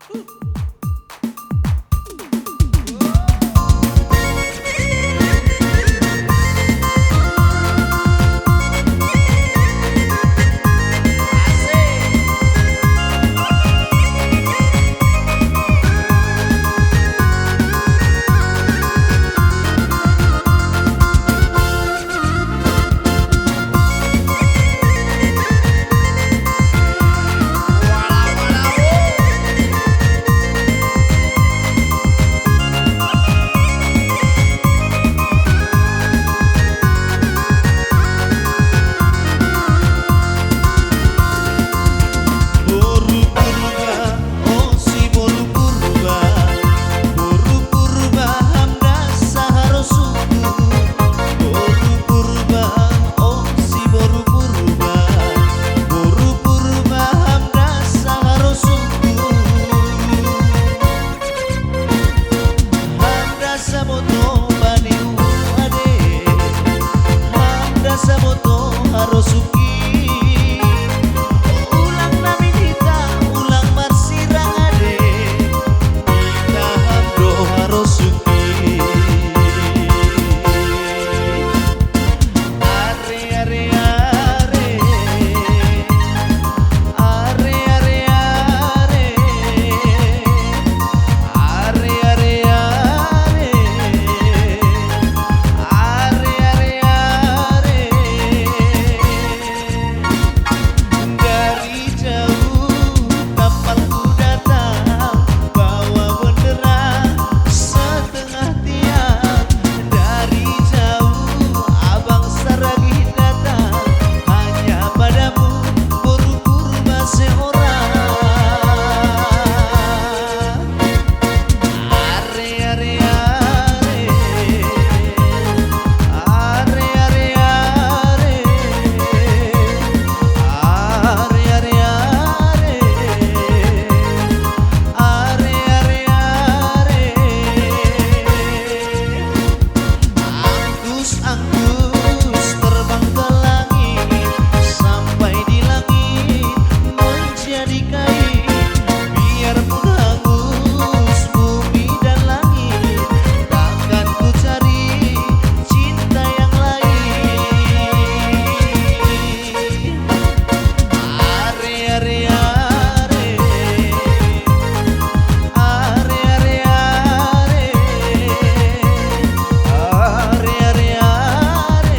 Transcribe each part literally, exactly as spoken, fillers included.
Boru Purba, o si boru Purba, boru Purba, hamdasa harosukku. Boru Purba, o si boru Purba, boru Purba, hamdasa harosukku. Hamdasa boto bani hu ade, hamdasa boto harosuk i. Ulang na minita, ulang marsirang ade, minta ham do harosuk i. Are, are, are. Are, are, are. Are, are, are. Are, are, are. Dari jauh kapalku datang, bawa bendera setengah tiang. Dari jauh Abang Saragih datang, hanya padamu boru Purba seorang. Are, are, are. Are, are, are. Are, are, are. Are, are, are. Angus, angus, terbang ke langit, sampai di langit menjadi kain. Biarpun hangus bumi dan langit, takkan ku cari cinta yang lain. Are, are, are. Are, are, are. Are, are, are.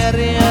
Ari